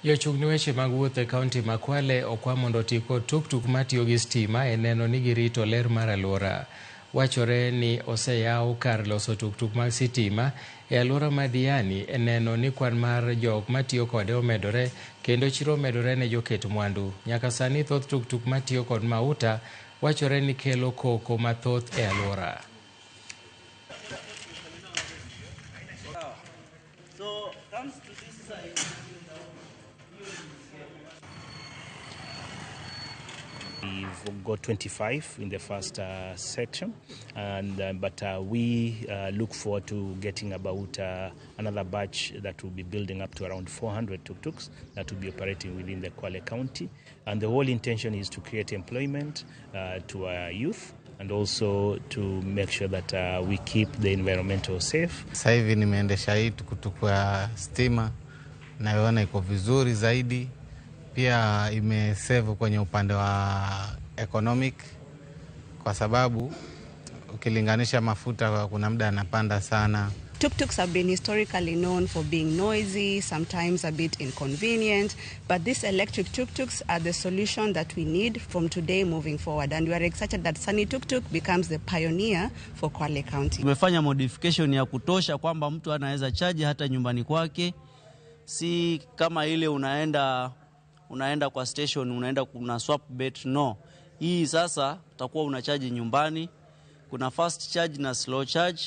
Jochung' ne weche mag wuoth e kaunti ma Kwale okwa mondo oti kod tuktuk matiyo gi stima e neno ni girito ler mar alwora. Wachore ni oseyaw kar loso tuktuk mag sitima e alwora ma Diani e neno ni kwan mar jok matiyo kode omedore kendo chiro omedore ne joket mwandu. Nyaka sani thoth tuktuk matiyo kod mauta wachore ni kelo koko mathoth e alwora. We've got 25 in the first section, and but we look forward to getting about another batch that will be building up to around 400 tuk-tuks that will be operating within the Kwale County. And the whole intention is to create employment to our youth and also to make sure that we keep the environmental safe. Sasa hivi nimeendesha hii tukutuku ya stima, naiona iko vizuri zaidi. Pia imesave kwenye upande wa economic, kwa sababu ukilinganisha mafuta kuna muda yanapanda sana. Tuk-tuks have been historically known for being noisy, sometimes a bit inconvenient, but these electric tuk-tuks are the solution that we need from today moving forward. And we are excited that Sunny Tuk-Tuk becomes the pioneer for Kwale County. Tumefanya modification ya kutosha kwamba mtu anaweza chaji hata nyumbani kwake, si kama ile unaenda kwa station, unaenda kuna swap bet. No, hii sasa utakuwa unachaji nyumbani. Kuna fast charge na slow charge.